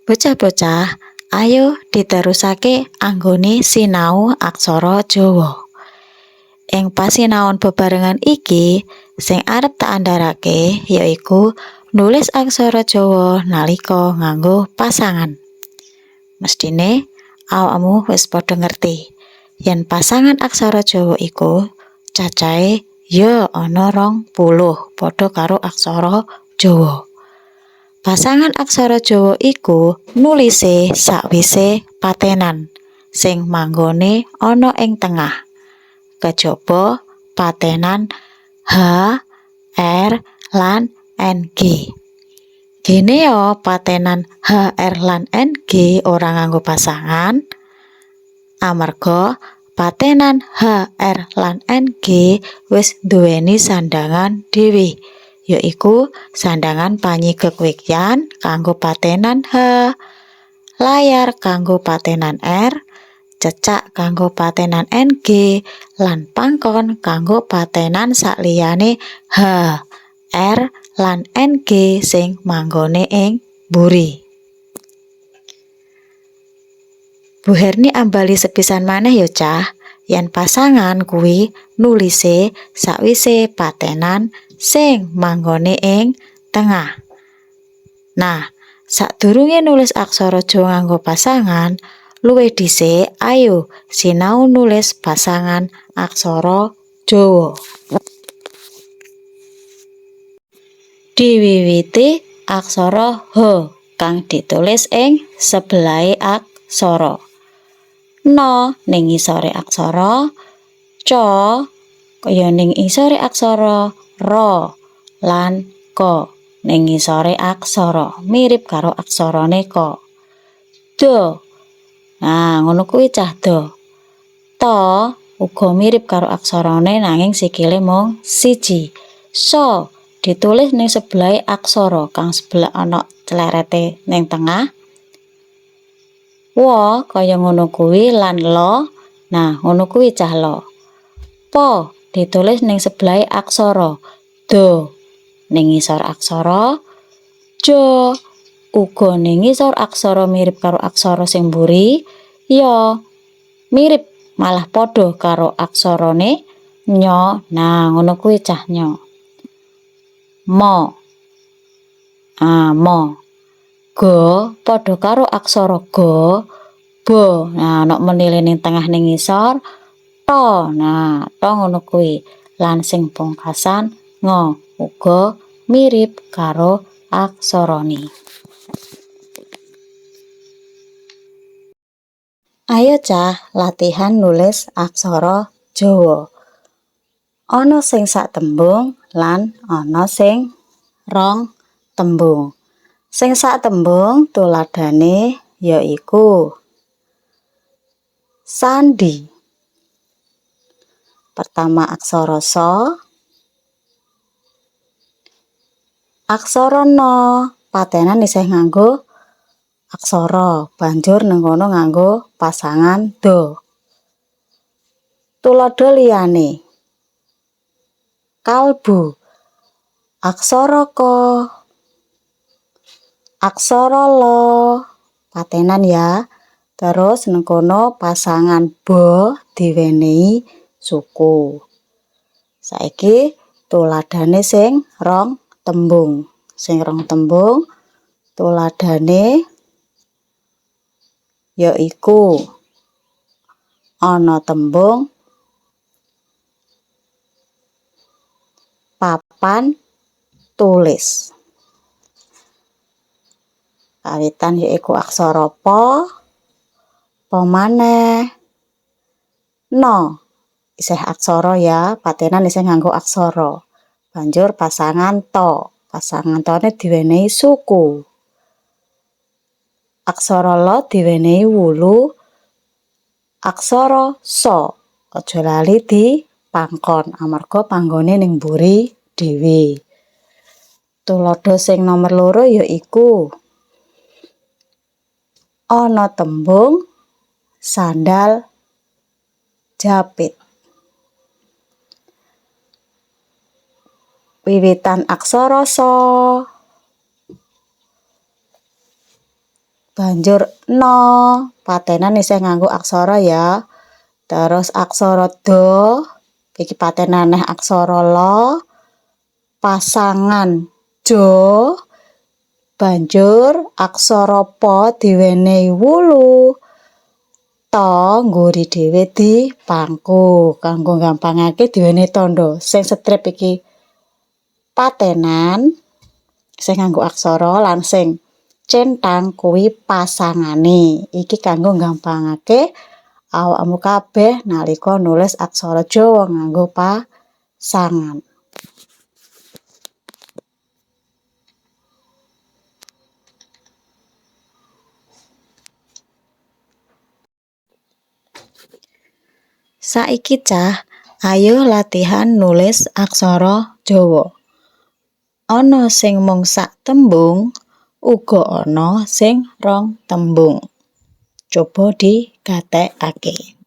Bocah-bocah, ayo diterusake anggone sinau aksara Jawa. Ing pasinaon bebarengan iki, sing arep tak andharake yaiku nulis aksara Jawa nalika nganggo pasangan. Mesthine awakmu wis padha ngerti yen pasangan aksara Jawa iku cacahe ya ana 20 padha karo aksara Jawa. Pasangan aksara Jawa iku nulise sakwise patenan sing manggone ana ing tengah. Kejaba patenan H, R, lan NG. Gene ya patenan H, R, lan NG ora nganggo pasangan, amarga patenan H, R, lan NG wis nduweni sandhangan dhewe, yaiku sandhangan panyigek wigyan kanggo patenan H, layar kanggo patenan R, cecak kanggo patenan NG, lan pangkon kanggo patenan sakliyane H, R, lan NG sing manggone ing mburi. Bu Herni ambali sepisan maneh ya cah, yen pasangan kuwi nulise sakwise patenan sing manggone ing tengah. Nah, sadurunge nulis aksara Jawa nganggo pasangan, luwih dhisik ayo sinau nulis pasangan aksara Jawa. Diwiwiti aksara H kang ditulis ing sebelahe aksara. Na ning ngisore aksara, ca kaya ning ngisore aksara, ra lan ka ning ngisore aksara, mirip karo aksarane ka. Da. Nah, ngono kuwi cah da. Ta uga mirip karo aksarane nanging sikile mung siji. Sa ditulis ning sebelahe aksara kang sebelah ana clerete ning tengah. Wa kaya ngono kuwi lan la. Nah, ngono kuwi cah la. Pa ditulis ning sebelahe aksara. Da ning ngisor aksara. Ja uga ning ngisor aksara mirip karo aksara sing mburi. Ya mirip malah padha karo aksarane nya. Nah, ngono kuwi cah nya. Ma. Ah, ma. Ga padha karo aksara ga. Ba. Nah, ana menile ning tengah ning ngisor. Ta. Nah, ta ngono kuwi. Lan sing pungkasan nga uga mirip karo aksarane. Ayo cah latihan nulis aksara Jawa. Ana sing sak tembung lan ana sing rong tembung. Sing sak tembung tuladhane yaiku sandi. Pertama aksara sa, aksara na, patenan isih nganggo aksara, banjur nang kono nganggo pasangan da. Tuladha liyane kalbu, aksara ka, aksara la, patenan ya. Terus nang kono pasangan ba diwenehi suku. Saiki tuladhane sing rong tembung. Sing rong tembung tuladhane yaiku ana tembung papan tulis. Kawitan yaiku aksara pa, pa maneh, na. Isih aksara ya, patenan isih nganggo aksara. Banjur pasangan ta, pasangan tane diwenehi suku. Aksara la diwenehi wulu, aksara sa aja lali dipangkon amarga panggone ning mburi dhewe. Tuladha sing nomor 2 yaiku ana tembung sandal japit. Wiwitan aksara sa, Banjur na, patenan isih nganggo aksara ya. Terus aksara da, iki patenan neh aksara la, pasangan ja, banjur aksara pa diwenehi wulu, ta ngguri dhewe dipangku. Kanggo gampangake diwenehi tandha. Sing strip iki patenan sing nganggo aksara lan sing centang kuwi pasangane. Iki kanggo gampangake awakmu kabeh nalika nulis aksara Jawa nganggo pasangan. Saiki cah, ayo latihan nulis aksara Jawa. Ana sing mung sak tembung, uga ana sing rong tembung. Coba digatekake.